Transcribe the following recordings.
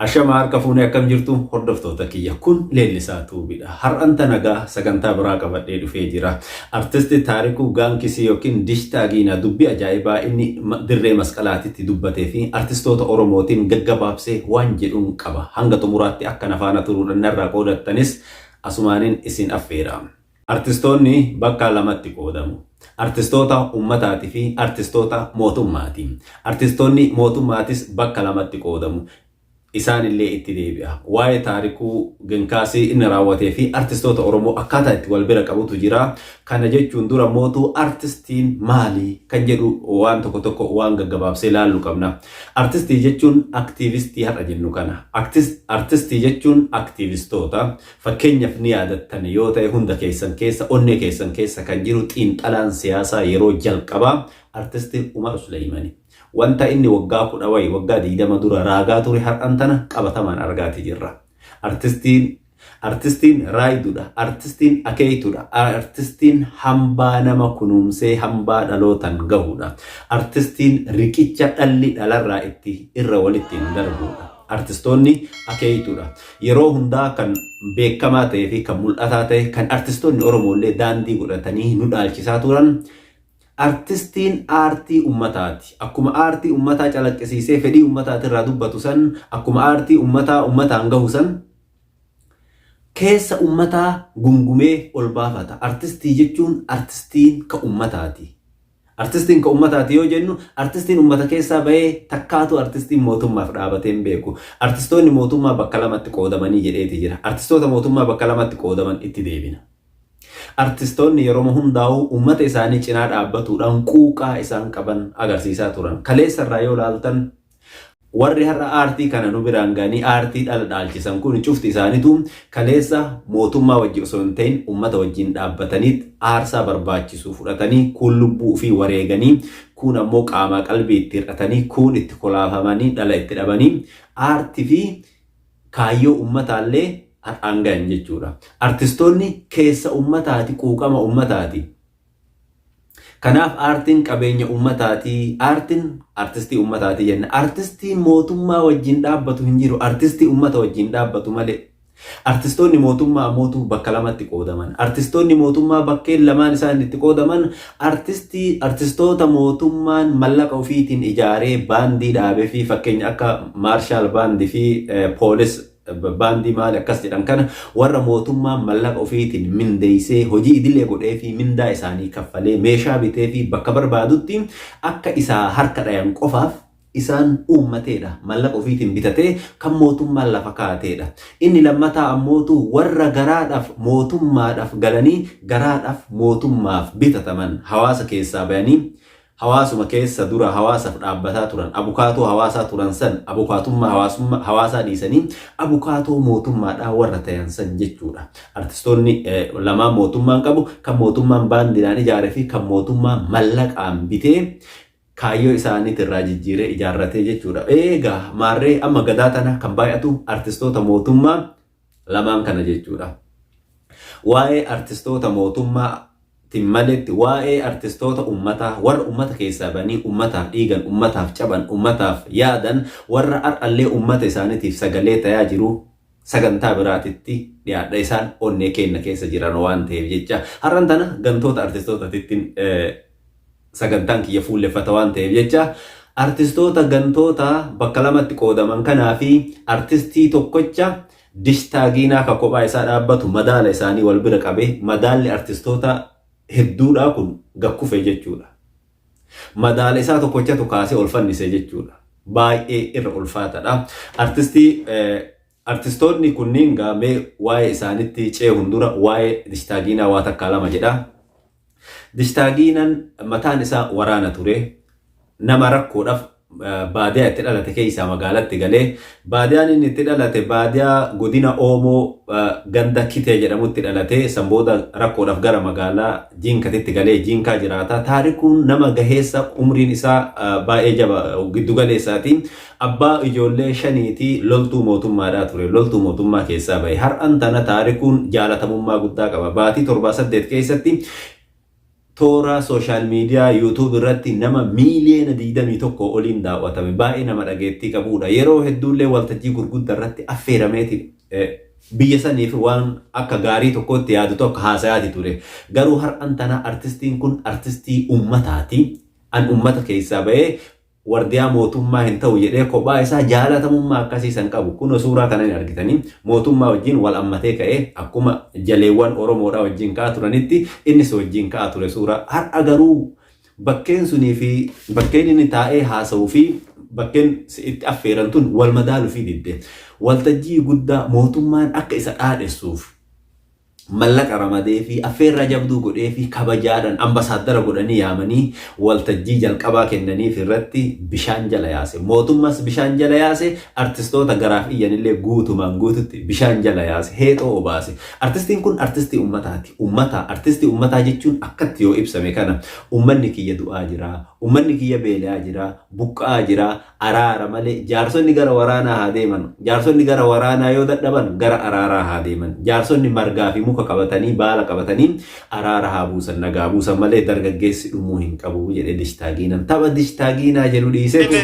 Ashama harka fuunee, akkam jirtu hordoftoota kiyya? Kun Leellisaa Tuubidha. Har'an tanagaa sagantaa biraa qabadhee dhufee jira. Artisti Taarikuu Gaankisii yookiin Dishtaa Giinaa dubbii ajaa'ibaa inni dirree masqalaatitti dubbatee fi artistoota Oromootiin gaggabaabsee waan jedhuun qaba. Hanga xumuraatti akka na faana turuudhaan narraa qoodattanis asumaanin isin affeera. Artistoonni bakka lamatti qoodamu. Artistoota ummataati fi artistoota mootummaati. Artistoonni mootummaatis bakka lamatti qoodamu. Isaanillee itti deebi'a. Waa'ee Taarikuu Genkaasii inni raawwatee fi artistoota Oromoo akkaataa itti wal bira qabutu jira. Kana jechuun dura mootuu artistiin maali kan jedhu waan tokko tokko waan gaggabaabsee laallu qabna. Artistii jechuun aktiivistii har'a jennu kana. Artistii jechuun aktiivistoota. Fakkeenyaf ni yaadattan yoo ta'e, hunda keessan keessa, onnee keessan keessa kan jiru xiinxalaan siyaasaa yeroo jalqabaa Artisti Umar Suleeymani. Wanta inni waggaa 10 wayi, waggaa 20 dura raagaa ture har'an tana qabatamaan argaati jirra. Artistiin Artistiin raayduudha. Artistiin akeeytuudha. Artistiin hambaa nama kunuunsee hambaa dhalootan gahuudha. Artistiin riqicha dhalli dhalarraa itti irra walittiin darbuudha. Artistoonni akeeytuudha. Yeroo hundaa kan beekamaa ta'ee fi kan mul'ataa ta'e, kan artistoonni Oromoollee daandii godhatanii nu dhaalchisaa turan, artistiin aartii ummataati. Akkuma aartii ummataa calaqqisiisee fedhii ummataatirraa dubbatu san, akkuma aartii ummataa ummataan gahu san, keessa ummataa gungumee ol baafata. Artistii jechuun artistiin ka ummataati. Artistiin ka ummataati yoo jennu, artistiin ummata keessaa bahee takkaatu artistiin mootummaaf dhaabatee hin beeku. Artistoonni mootummaa bakka lamatti qoodamanii jedheeti jira. Artistoota mootummaa bakka lamatti qoodaman itti deebina. Artistoonni yeroo hundaa'uu ummata isaanii cinaa dhaabbatuudhaan quuqaa isaan qaban agarsiisaa turan. Kaleessa irraa yoo laaltan, warri har'a aartii kana nu biraan ga'anii aartii dhala dhaalchisan kun cufti isaaniitu kaleessa mootummaa wajji osoo hin ta'in ummata wajjin dhaabbatanii aarsaa barbaachisu fudhatanii, kuun lubbuu ofii wareeganii, kuun ammoo qaamaa qalbii itti hir'atanii, kuun itti kolaafamanii dhala itti dhabanii aartii fi kaayyoo ummataallee har'aan gahan jechuudha. Artistoonni keessa ummataati, quuqama ummataati. Kanaaf aartiin qabeenya ummataati. Aartiin artistii ummataati jenna. Artistiin mootummaa wajjin dhaabbatu hin jiru. Artistii ummata wajjin dhaabbatu malee. Artistoonni mootummaa ammootu bakka lamatti qoodaman. Artistoonni mootummaa bakkeen lamaan isaan itti qoodaman, artistii artistoota mootummaan mallaqa ofiitiin ijaaree baandii dhaabee fi fakkeenya akka maarshaal baandii fi poolis baandii maali akkas jedhan kana, warra mootummaan mallaqa ofiitiin mindeessee, hojii idilee godhee fi mindaa isaanii kaffalee, meeshaa bitee fi bakka barbaadutti akka isaa harka dhayan qofaaf isaan uummateedha. Mallaqa ofiitiin bitatee kan mootummaan lafa kaa'ateedha. Inni lammataa ammootu warra garaadhaaf mootummaadhaaf galanii, garaadhaaf mootummaaf bitataman, hawaasa keessaa bayanii, hawaasuma keessa dura hawaasaaf dhaabbataa turan, abukaatoo hawaasaa turan san abukaatummaa hawaasaa dhiisanii abukaatoo mootummaadhaa warra ta'an san jechuudha. Artistoonni lamaan mootummaan qabu kan mootummaan baandiidhaan ijaaree fi kan mootummaan mallaqaan bitee kaayyoo isaaniitirraa irraa jijjiiree ijaarratee jechuudha. Eegaa maarree amma gadaa tana kan baay'atu artistoota mootummaa lamaan kana jechuudha. Waa'ee artistoota mootummaa maletti waa'ee artistoota ummataa, warra ummata keessaa banii ummataaf dhiigan, ummataaf caban, ummataaf yaadan, warra har'allee ummata isaaniitiif sagalee tayaa jiru sagantaa biraatitti dhiyaadha. Isaan onnee keenya keessa jiran waan ta'eef jecha, har'an tana gantoota artistootatittiin sagantaan kiyya fuulleffata waan ta'eef jecha, artistoota gantoota bakka lamatti qoodaman kanaa fi artistii tokkocha Dishtaagiinaa ka kophaa isaa dhaabbatu madaala isaanii wal bira qabee madaalli artistoota hedduudhaa kun gakkufe jechuudha. Madaala isaa tokkochatu kaasee ol fannise jechuudha. Baay'ee irra ulfaatadha. Artistoonni kunniin gaamee waa'ee isaanitti ceehuun dura waa'ee Dishtaagiinaa waa takkaa lama jedha. Dishtaagiinaan mataan isaa waraana ture. Nama rakkoodhaaf baadiyaa itti dhalate keessaa magaalatti galee, baadiyaan inni itti dhalate baadiyaa godina Oomoo ganda Kitee jedhamutti dhalate. San booda rakkoodhaaf gara magaalaa Jiinkatitti galee Jiinkaa jiraata. Taarikuun nama gaheessa, umriin isaa baay'ee jaba, giddu galeessaati. Abbaa ijoollee shaniiti, loltuu mootummaadhaa ture. Loltuu mootummaa keessaa bahe. Har'an tana Taarikuun jaalatamummaa guddaa qaba. Baatii 7-8 keessatti Toora social media YouTube irratti nama miiliyoona 21 oliin daawwatame. Baay'ee nama dhageettii qabuudha. Yeroo hedduullee waltajjii gurguddaa irratti affeerameeti biyya saniif waan akka gaarii tokkotti yaadu tokko haasayaati ture. Garuu har'an tana artistiin kun artistii ummataati. An ummata keessaa bahee wardiyaa mootummaa hin ta'u jedhee kophaa isaa jaalatamummaa akkasii san qabu. Kunoo suuraa kana hin argitanii, mootummaa wajjin wal ammatee ka'ee akkuma jaleewwan Oromoodhaa wajjin ka'aa turanitti innis wajjin ka'aa ture suuraa. Har'a garuu bakkeen sunii fi bakkeen inni taa'ee haasa'uu fi bakkeen itti affeeran tun wal madaaluu fi didde. Waltajjii guddaa mootummaan akka isa dhaadhessuuf mallaqa ramadeefii, affeerraa jabduu godheefii, kabajaadhaan ambasaaddara godhanii yaamanii waltajjii jalqabaa kennaniif irratti bishaan jala yaase. Mootummas bishaan jala yaase, artistoota garaaf iyyanillee guutumaan guututti bishaan jala yaase, heexoo obaase. Artistiin kun artistii ummataati. Ummata, artistii ummataa jechuun akkatti yoo ibsame kana: ummanni kiyya du'aa jira, ummanni kiyya beela'aa jira, buqqa'aa jira, Araara malee jaarsonni gara waraanaa haa deeman. Jaarsonni gara waraanaa yoo dadhaban gara araaraa haa deeman. Jaarsonni margaa fi muka qabatanii, baala qabatanii araara haa buusan, nagaa buusan malee dargaggeessi dhumuu hin qabu jedhe Dishtaagiinan. Tapha Dishtaagiinaa jedhu dhiiseetu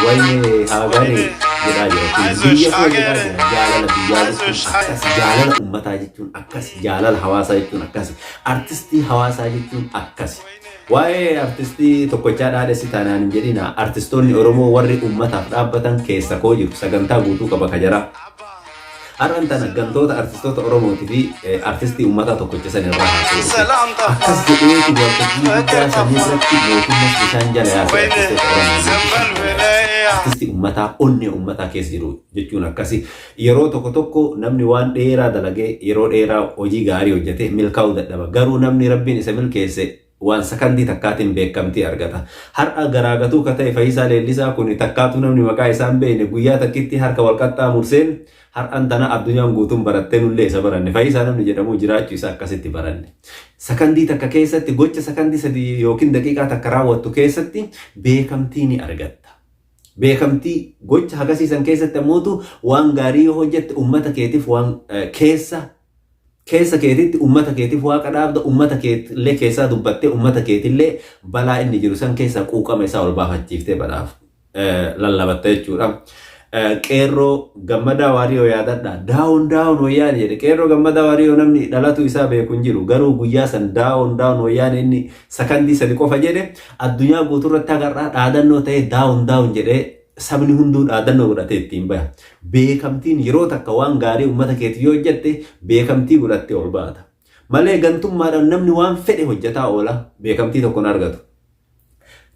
wayinee haa garee jedhaa jira. Kun biyya koo jedhaa jira. Jaalala biyyaa jechuun akkas, jaalala ummataa jechuun akkas, jaalala hawaasaa jechuun akkas, artistii hawaasaa jechuun akkas. Waa'ee artistii tokkochaa dhaadhessi taanaan hin jedhinaa. Artistoonni Oromoo warri ummataaf dhaabbatan keessa koo jiru. Sagantaa guutuu qaba ka jaraa. Har'an tana gantoota artistoota Oromootii fi artistii ummataa tokkocha san irraa haasa'uu dhufe. Akkas jedheeti waltajjii guddaa sanii irratti mootummas bishaan jala yaase, artistoota Oromoo bishaan jala yaase. Artistii ummataa onnee ummataa keessa jiru jechuun akkasi. Yeroo tokko tokko namni waan dheeraa dalagee, yeroo dheeraa hojii gaarii hojjete milkaa'uu dadhaba. Garuu namni Rabbiin isa milkeesse waan sakandii takkaatiin beekamtii argata. Har'a garaagatuu ka ta'e Fayyisaa Leellisaa kun takkaatuu namni maqaa isaa hin beekne guyyaa takkitti harka wal qaxxaamurseen har'an tana addunyaan guutuun barattee nullee isa baranne. Fayyisaa namni jedhamu jiraachuu isaa akkasitti baranne. Sakandii takka keessatti, gocha sakandii 3 yookiin daqiiqaa takka raawwattu keessatti beekamtii ni argatta. Beekamtii gocha hagasii san keessatti ammootu waan gaarii yoo hojjette ummata keetiif waan keessa keessa keetitti ummata keetiif waaqa dhaabda, ummata keetillee keessaa dubbattee ummata keetillee balaa inni jiru san keessaa quuqama isaa ol baafachiiftee balaaf lallabatta jechuudha. Qeerroo Gammadaa Waariyoo yaadadha. "Down down Wayyaane" jedhe. Qeerroo Gammadaa Waariyoo namni dhalatu isaa beeku hin jiru. Garuu guyyaa san "Down down Wayyaane" inni sakandii 3 qofa jedhe addunyaa guutuurratti hagarraa dhaadannoo ta'ee, "Down down" jedhee sabni hunduu dhaadannoo godhatee ittiin baha. Beekamtiin yeroo takka waan gaarii uummata keetii yoo hojjette beekamtii godhattee ol baata. Malee gantummaadhaan namni waan fedhe hojjetaa oola, beekamtii tokko hin argatu.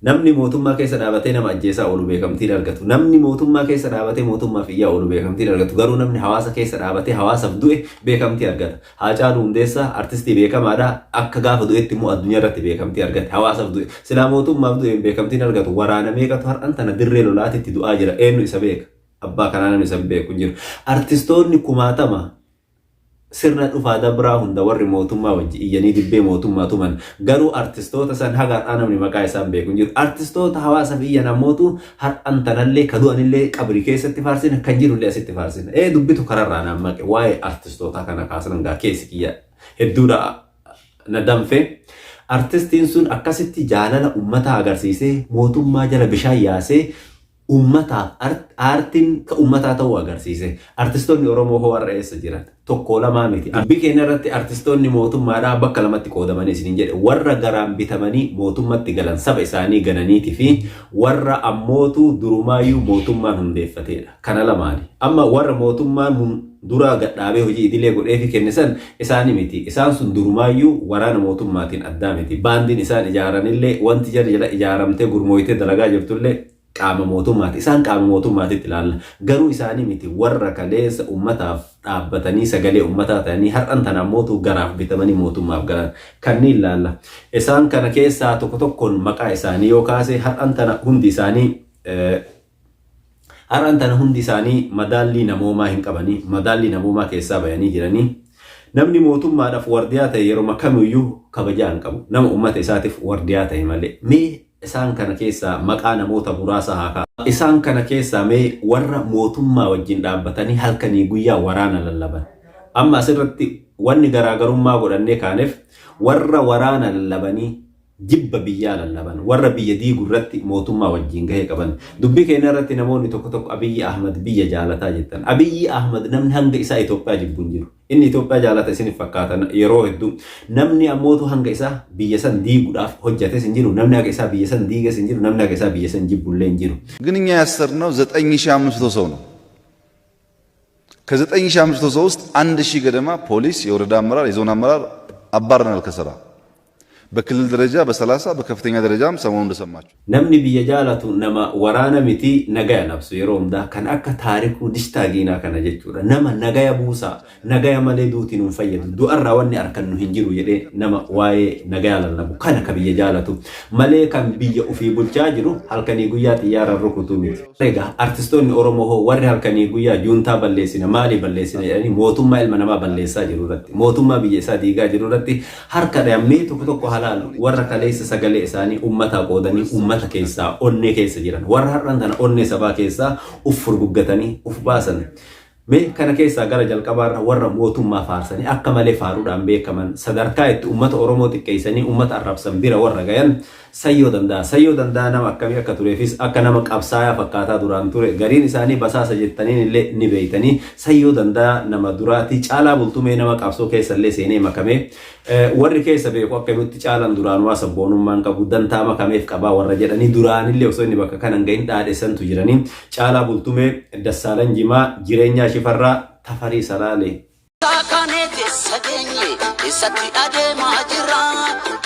Namni mootummaa keessa dhaabatee nama ajjeesaa oolu beekamtii hin argatu. Namni mootummaa keessa dhaabatee mootummaaf iyyaa oolu beekamtii hin argatu. Garuu namni hawaasa keessa dhaabatee hawaasaaf du'e beekamtii argata. Haacaaluu Hundeessaa artistii beekamaadha. Akka gaafa du'etti immoo addunyaa irratti beekamtii argate. Hawaasaaf du'e. Silaa mootummaaf du'e beekamtii hin argatu. Waraana meeqatu har'an tana dirree lolaatitti du'aa jira? Eenyu isa beeka? Abbaa kanaa namni isa beeku hin jiru. Artistoonni kumaatama sirna dhufaa dabraa hunda warri mootummaa wajji iyyanii dibbee mootummaa tuman, garuu artistoota san haga har'aa namni maqaa isaan beeku hin jiru. Artistoota hawaasaaf iyyan ammootu har'an tanallee ka du'anillee qabrii keessatti faarsina, kan jirullee asitti faarsina. Ee, dubbitu kararraa naan maqe. Waa'ee artistootaa kana kaasan gaa keessi kiyya hedduudha na danfe. Artistiin sun akkasitti jaalala ummataa agarsiisee mootummaa jala bishaan yaasee ummataaf aartiin ka ummataa ta'uu agarsiise. Artistoonni Oromoo hoo har'a eessa jiran? Tokko lamaa miti. Dubbii keenya irratti artistoonni mootummaadhaa bakka lamatti qoodamanii isiniin jedhe. Warra garaan bitamanii mootummatti galan, saba isaanii gananiiti, fi warra ammootu durumaayyuu mootummaan hundeeffateedha. Kana lamaani. Amma warra mootummaan duraa gadhaabee hojii idilee godheefi kenne san isaani miti. Isaan sun durumaayyuu waraana mootummaatiin addaa miti. Baandiin isaan ijaaranillee, wanti jarri jala ijaaramtee gurmooytee dalagaa jirtullee qaama mootummaati. Isaan qaama mootummaatitti ilaalla. Garuu isaanii miti, warra kaleessa ummataaf dhaabbatanii sagalee ummataa ta'anii har'an tana ammootu garaaf bitamanii mootummaaf galan kanneen ilaalla. Isaan kana keessaa tokko tokkoon maqaa isaanii yoo kaase har'an tana hundi isaanii madaallii namoomaa hin qabanii, madaallii namoomaa keessaa bayanii jiranii. Namni mootummaadhaaf wardiyaa ta'e yeroo kamiyyuu kabajaa hin qabu. Nama ummata isaatiif wardiyaa ta'e malee. Mee isaan kana keessaa maqaa namoota muraasa haa kaasu. Isaan kana keessaa mee warra mootummaa wajjin dhaabbatanii halkanii guyyaa waraana lallaban. Amma asirratti wanni garaagarummaa godhannee kaaneef warra waraana lallabanii jibba biyyaa lallaban, warra biyya diigu irratti mootummaa wajjin gahee qaban. Dubbii keenya irratti namoonni tokko tokko Abiyyi Ahmad biyya jaalataa jettan. Abiyyi Ahmad namni hanga isaa Itoophiyaa jibbu hin jiru. Inni Itoophiyaa jaalata isiniif fakkaata yeroo hedduu. Namni ammootu hanga isaa biyya san diiguudhaaf hojjates hin jiru. Namni haga isaa biyya san diiges hin jiru. Namni haga isaa biyya san jibbullee hin jiru. ግን እኛ ያሰርነው 9500 ሰው ነው። ከ9500 ሰው ውስጥ 1000 ገደማ ፖሊስ፣ የወረዳ አመራር፣ የዞን አመራር አባረናል ከስራ። በክልል ደረጃ በ30 በከፍተኛ ደረጃም ሰሞኑን እንደሰማችሁ Namni biyya jaalatu nama waraana miti nagaya labsu yeroo hundaa kan akka Taarikuu Dishtaa Giinaa kana jechuudha. Nama nagaya buusaa, nagaya malee duuti nuun fayyadu, du'arraa wanni argannu hin jiru jedhee nama waa'ee nagaya lallabu kana ka biyya jaalatu malee kan biyya ofii bulchaa jiru halkanii guyyaa xiyyaaraan rukutuu miti. Egaa artistoonni Oromoo hoo warri halkanii guyyaa juuntaa balleessina, maalii balleessina jedhanii mootummaa ilma namaa balleessaa jiru irratti, mootummaa biyya isaa diigaa jiru irratti harka dhahamee tokko tokko halaalu, warra kaleessa sagalee isaanii uummataa qoodanii uummata keessaa onnee keessa jiran, warra har'an tana onnee sabaa keessaa uf furguggatanii uf baasan. Mee kana keessaa gara jalqabaarra warra mootummaa faarsanii akka malee faaruudhaan beekaman, sadarkaa itti uummata Oromoo xiqqeessanii uummata arrabsan bira warra gayan Sayyoo Danda'a. Sayyoo Danda'a nama akkamii akka tureefis akka nama qabsaayaa fakkaataa duraan ture. Gariin isaanii basaasa jettaniin illee ni beeytanii. Sayyoo Danda'a nama duraatii Caalaa Bultumee nama qabsoo keessa illee seenee makamee, warri keessa beeku akkamitti Caalaan duraan waa sabboonummaan qabu, dantaa makameef qabaa warra jedhanii duraanillee osoo inni bakka kana hin gahin dhaadheessantu jiranii. Caalaa Bultumee, Dassaalan Jimaa, Jireenyaa Shifarraa, Tafarii Salaalee. Kaanee keessa geenye keessatti adeemaa jirra.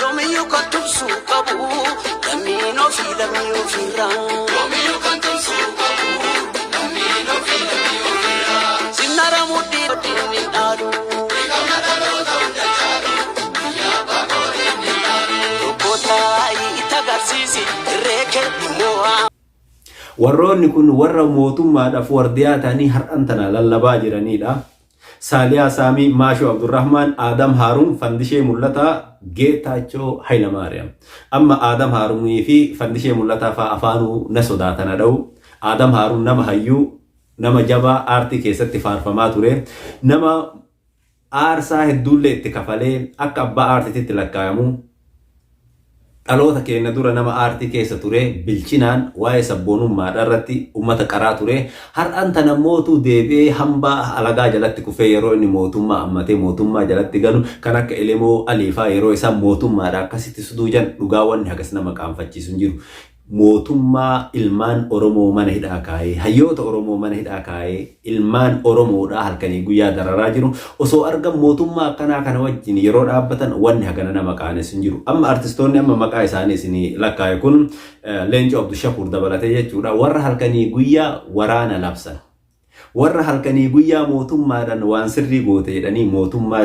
Yoomiyyuu kan tumsuu qabu lammiin ofii lammii ofiirra. Yoomiyyuu kan tumsuu qabu lammiin ofii lammii ofiirra. Sinnara mudhii wajjin hin dhaalu. Dhiqamna dhaloota hunda caalu biyya abbaa kootiin hin dhaalu. Tokko taa'ii itti agarsiisi irree kee immoo. Warroonni kun warra mootummaadhaaf wardiyaa ta'anii har'an tana lallabaa jiranidha. Saaliyaa Saamii, Maashoo Abdurrahmaan, Aadam Haaruun, Fandishee Mul'ataa, Geetaachoo Hayilamaariyaam. Amma Aadam Haaruunii fi Fandishee Mul'ataa fa'aa afaanuu na sodaatana dha'u. Aadam Haaruun nama hayyuu, nama jabaa aartii keessatti faarfamaa ture. Nama aarsaa hedduullee itti kafalee akka abbaa aartiitti lakkaayamu. Dhaloota keenya dura nama aartii keessa ture, bilchinaan waa'ee sabboonummaadha irratti uummata qaraa ture. Har'aan tana mootuu deebi'ee hambaa alagaa jalatti kufee yeroo inni mootummaa ammatee mootummaa jalatti galu, kan akka Elemoo Aliifaa yeroo isaan mootummaadha akkasitti suduujan, dhugaa wanni hagas nama qaanfachiisu hin jiru. Mootummaa ilmaan Oromoo mana hidhaa kaayee, hayyoota Oromoo mana hidhaa kaayee, ilmaan Oromoodhaa halkanii guyyaa dararaa jiru osoo argan mootummaa akkanaa kana wajjin yeroo dhaabbatan wanni hagana nama qaanessu hin jiru. Amma artistoonni amma maqaa isaanii isinii lakkaa'e kun, Leencoo Abdushakuur dabalatee jechuudha, warra halkanii guyyaa waraana labsan. Warra halkanii guyyaa mootummaadhaan waan sirrii goote jedhanii mootummaa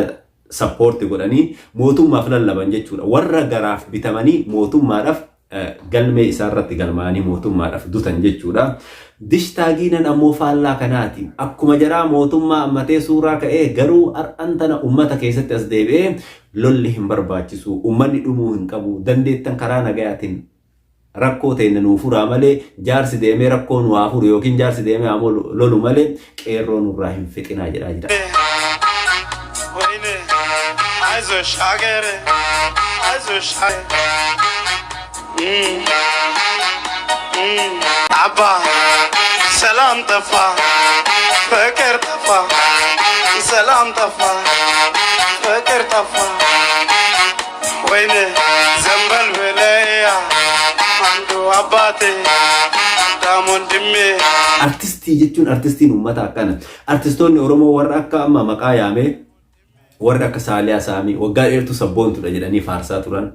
support godhanii mootummaaf lallaban jechuudha. Warra garaaf bitamanii mootummaadhaaf galmee isaarratti galmaa'anii mootummaadhaaf dutan jechuudha. Dishtaagiinan ammoo faallaa kanaati. Akkuma jaraa mootummaa ammatee suuraa ka'ee garuu har'an tana uummata keessatti as deebi'ee lolli hin barbaachisu, uummanni dhumuu hin qabu, dandeettan karaa nagayaatiin rakkoo ta'e nuu furaa malee jaarsi deemee rakkoo nu haa furu yookiin jaarsi deemee haa lolu malee qeerroo nurraa hin fixinaa jedhaa jira. ወይኔ አይዞሽ አገሬ አይዞሽ አባ ሰላም ጠፋ ፍቅር ጠፋ ሰላም ጠፋ ፍቅር ጠፋ ወይኔ ዘንበል ብለያ አንዱ አባቴ ዳም ወንድሜ። Artistii jechuun artistiin uummata akkana. Artistoonni Oromoo warra akka amma maqaa yaamee, warri akka Saaliyaa Saamii waggaa dheertuu sabboontudha jedhanii faarsaa turan.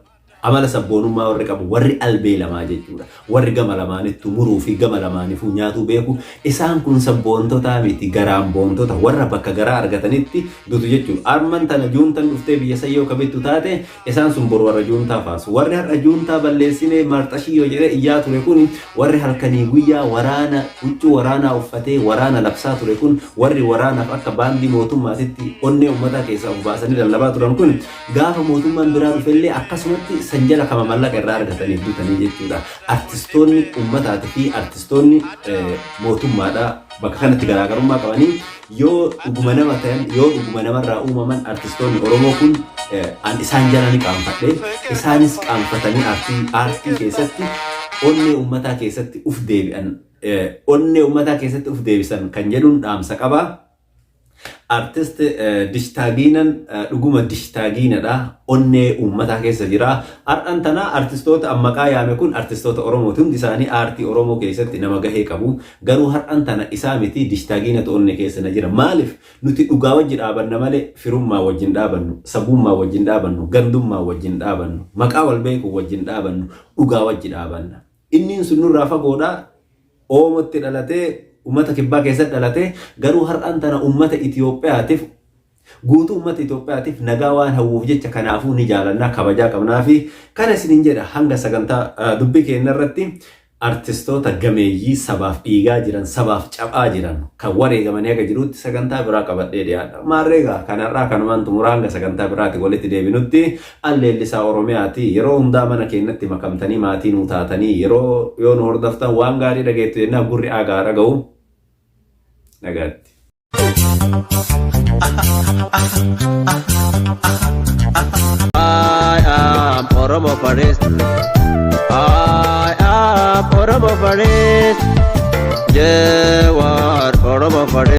Amala sabboonummaa warri qabu, warri albee lamaa jechuudha. Warri gama lamaanittu muruu fi gama lamaanifuu nyaatuu beeku. Isaan kun sabboontota miti, garaan boontota, warra bakka garaa argatanitti dutu jechuudha. Arman tana juuntan dhuftee biyya sayyoo kabittu taate isaan sun boru warra juuntaa faarsu. Warri har'a juuntaa balleessinee marxashiyyoo jedhee iyyaa ture kun, warri halkanii guyyaa waraana huccuu waraanaa uffatee waraana labsaa ture kun, warri waraanaaf akka baandii mootummaatitti onnee uummataa keessaa of baasanii lallabaa turan kun gaafa mootummaan biraa dhufellee akkasumatti san jala kama mallaqa irraa argataniif bitanii jechuudha. Artistoonni ummataatii fi artistoonni mootummaadha bakka kanatti garaagarummaa qabanii yoo dhuguma nama ta'an, yoo dhuguma namarraa uumaman, artistoonni Oromoo kun an isaan jala ni qaanfadhe, isaanis qaanfatanii aartii keessatti onnee ummataa keessatti uf deebi'an, onnee ummataa keessatti uf deebisan kan jedhuun dhaamsa qabaa. Artist Dishtaagiinan dhuguma Dishtaagiinadha. Onnee uummataa keessa jira. Har'an tana artistoota maqaa yaame kun artistoota Oromooti. Hundi isaanii aartii Oromoo keessatti nama gahee qabu. Garuu har'an tana isaa miti, Dishtaagiinatu onnee keessa na jira. Maaliif? Nuti dhugaa wajji dhaabanna malee firummaa wajjin dhaabannu, sabummaa wajjin dhaabannu, gandummaa wajjin dhaabannu, maqaa wal beekuu wajjin dhaabannu, dhugaa wajji dhaabanna. Inni sun nurraa fagoodha. Oomotti dhalatee, uummata kibbaa keessatti dhalatee, garuu har'aan tana uummata Itoophiyaatiif, guutuu uummata Itoophiyaatiif nagaa waan hawwuuf jecha kanaafuu ni jaalannaa, kabajaa qabnaa fi kana isiniin jedha. Hanga sagantaa dubbii keenya irratti artistoota gameeyyii sabaaf dhiigaa jiran, sabaaf cabaa jiran, kan wareegamanii haga jirutti sagantaa biraa qabadhee dhiyaadha. Maarreegaa kanarraa kanumaan xumuraa. Hanga sagantaa biraatti walitti deebinutti, alleellisaa Oromiyaati. Yeroo hundaa mana keenyatti makamtanii maatii nuu taatanii yeroo yoo nu hordoftan waan gaarii dhageettu jennaa gurri aagaa dhaga'u. Nagaatti. I am Oromo Forest. I am Oromo Forest. Jawar Oromo Forest.